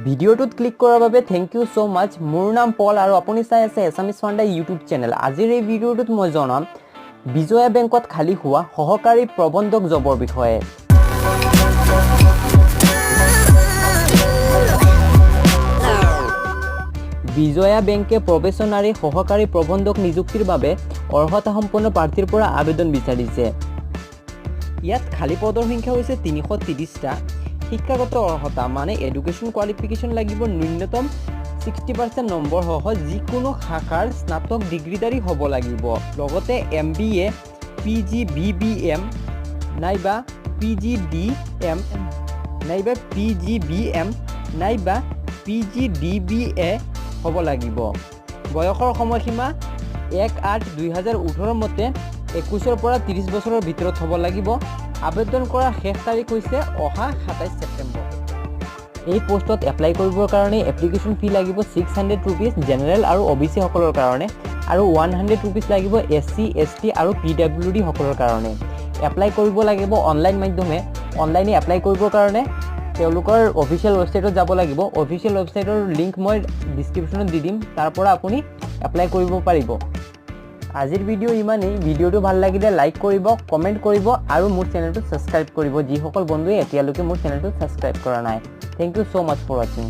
ভিডিঅ'টোত ক্লিক কৰাৰ বাবে thank you so মাছ। মোৰ নাম পল আৰু আপুনি চাই আছে এছামিছ ফাণ্ডা ইউটিউব চেনেল। আজিৰ এই ভিডিঅ'টোত মই জনাম বিজয়া বেংকত খালী হোৱা সহকাৰী প্ৰবন্ধক জবৰ বিষয়ে। বিজয়া বেংকে প্ৰবেচনাৰী সহকাৰী প্ৰবন্ধক নিযুক্তিৰ বাবে অৰ্হতাসম্পন্ন প্ৰাৰ্থীৰ পৰা আবেদন বিচাৰিছে। ইয়াত খালী পদৰ সংখ্যা হৈছে 330টা। শিক্ষাগত অৰ্হতা মানে এডুকেশ্যন কোৱালিফিকেশ্যন লাগিব ন্যূনতম 60% নম্বৰসহ যিকোনো শাখাৰ স্নাতক ডিগ্ৰীধাৰী হ'ব লাগিব। লগতে এমবিএ, পিজিবিবিএম নাইবা পিজিডিএম নাইবা পিজিবিএম নাইবা পিজিডিবিএ হ'ব লাগিব। বয়সৰ সময়সীমা 1/8/2018 মতে 21ৰ পৰা 30 বছৰৰ ভিতৰত হ'ব লাগিব। আবেদন কৰাৰ শেষ তাৰিখ হৈছে অহা 27 ছেপ্টেম্বৰ। এই পষ্টত এপ্লাই কৰিবৰ কাৰণে এপ্লিকেশ্যন ফি লাগিব 600 ৰুপিজ জেনেৰেল আৰু অ' বি চি সকলৰ কাৰণে আৰু 100 ৰুপিজ লাগিব এছ চি, এছ টি আৰু পি ডাব্লিউ ডি সকলৰ কাৰণে। এপ্লাই কৰিব লাগিব অনলাইন মাধ্যমে। অনলাইনে এপ্লাই কৰিবৰ কাৰণে তেওঁলোকৰ অফিচিয়েল ৱেবছাইটত যাব লাগিব। অফিচিয়েল ৱেবছাইটৰ লিংক মই ডিছক্ৰিপশ্যনত দি দিম, তাৰ পৰা আপুনি এপ্লাই কৰিব পাৰিব। আজিৰ ভিডিঅ' ইমানেই। ভিডিঅ'টো ভাল লাগিলে লাইক কৰিব, কমেণ্ট কৰিব আৰু মোৰ চেনেলটো ছাবস্ক্ৰাইব কৰিব, যিসকল বন্ধুৱে এতিয়ালৈকে মোৰ চেনেলটো ছাবস্ক্ৰাইব কৰা নাই। Thank you so much for watching.